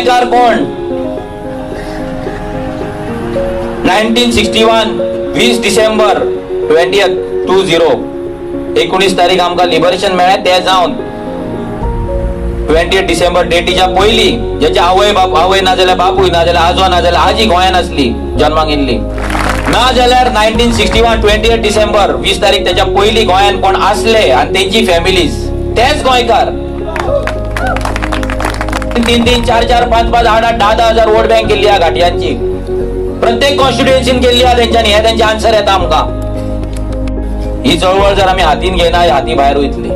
गोंयकार कोण? 1961, 20 डिसेंबर, 20, 20, 19 तारीख आमकां लिबरेशन मेळ्ळें. ते जावन 20 डिसेंबर डेटीच्या पयलीं ज्याची आवय बाप, आवय ना जाल्यार बापूय, ना जाल्यार आजो, ना जाल्यार आजी गोंयान आसली, जन्माक येयल्ली, ना जाल्यार 1961 28 डिसेंबर, 20 तारीख त्याच्या पयलीं गोंयान कोण आसले आनी तेंची फॅमिलीज, तेच गोंयकार. तीन तीन, चार चार, पाच पाच, आठ आठ, 10 10 हजार वोट बँक केल्ली आहा घाटयांची. प्रत्येक कॉन्स्टिट्युएन्सीन केल्ली आहा तेंच्यांनी. हे तेंचे आन्सर येता आमकां. ही चळवळ जर आमी हातीन घेयना, हाती भायर वयतली.